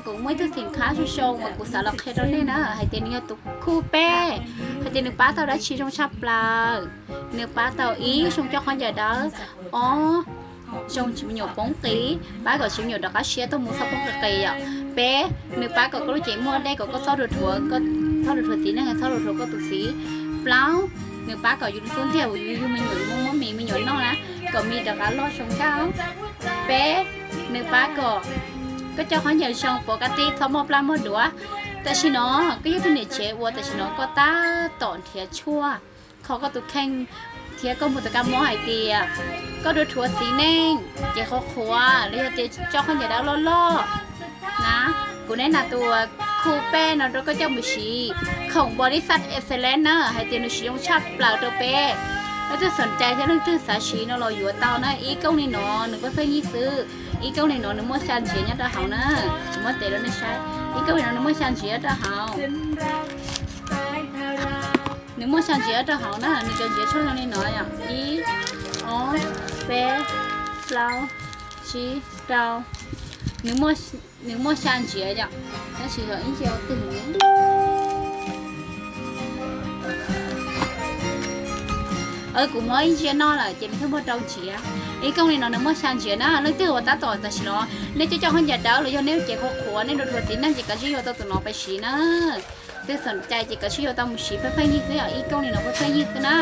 Kuv muaj ib tug xim khab zoo zoo uas kuv xav los qhia rau nej na, hais tias nws yog tus khu peb, hais tias nws pab tau dab tsi zoo tshaj plaws. Nws pab tau ib, zoo coj khaub ncaws dawb, ob, zoo tsis me nyuam poob qis, pab kom tsis me nyuam rov qab siab tuaj mus txhob poob qis qis yom. Peb, nws pab kom koj lub cev muaj dej kom koj txhob dhuav dhuav, txhob dhuav dhuav txiv neej, txhob dhuav dhuav koj tus txiv. Plaub, nws pab kom yus lub xub ntiag uas yus yug me nyuam muaj muab mis me nyuam noj na, kom mis rov qab loj zoo nkauj. Peb, nws pab kom koj coj khaub ncaws zoo pov kab tib txhob muaj plab muaj duav. Tam sim no koj yog tug niam tsev uas tam sim no koj tab tom nrhiav tshuaj kho koj tus kheej thiab koj mus tus kab mob hais tias koj dhuav dhuav txiv neej, cev qhuav qhuav los yog tias coj khaub ncaws dawb loj loj na, kuv nes nas tus khu peb no rau koj coj mus siv, khoom body sat excellent na, hais tias nws siv zoo tshaj plaws rau peb. Leej twg xom cai thiab leej twg xav siv no los yuav tau na, ib kooj li no nws pheej pheej yig xwb. Ib kooj li no nws muaj xya ntsiav nyob rau hauv na, tsis muab tes rau nej saib, ib kooj li no nws muaj xya ntsiav rau hauv. Nws muaj xya ntsiav rau hauv na, nws cov ntsiav tshuaj zoo li no yom, ib, ob, peb, plaub, tsib, rau. Nws muaj xya ntsiav yom, tab sis yog ib ntsiav twg. Kuv muab ib ntsiav no lawm ces nws thiaj muaj rau ntsiav. Ib kooj li no nws muaj xya ntsiav na, leej twg uas tab tom tam sim no nej coj coj khaub ncaws dawb los yog nej cev qhuav qhuav, nej dhuav dhuav txiv neej ces kav tsij yuav tau tus no pais siv na. Twg xom cai ces kav tsij yuav tau mus siv, pheej pheej yig xwb yom, ib kooj li no pheej pheej yig xwb na.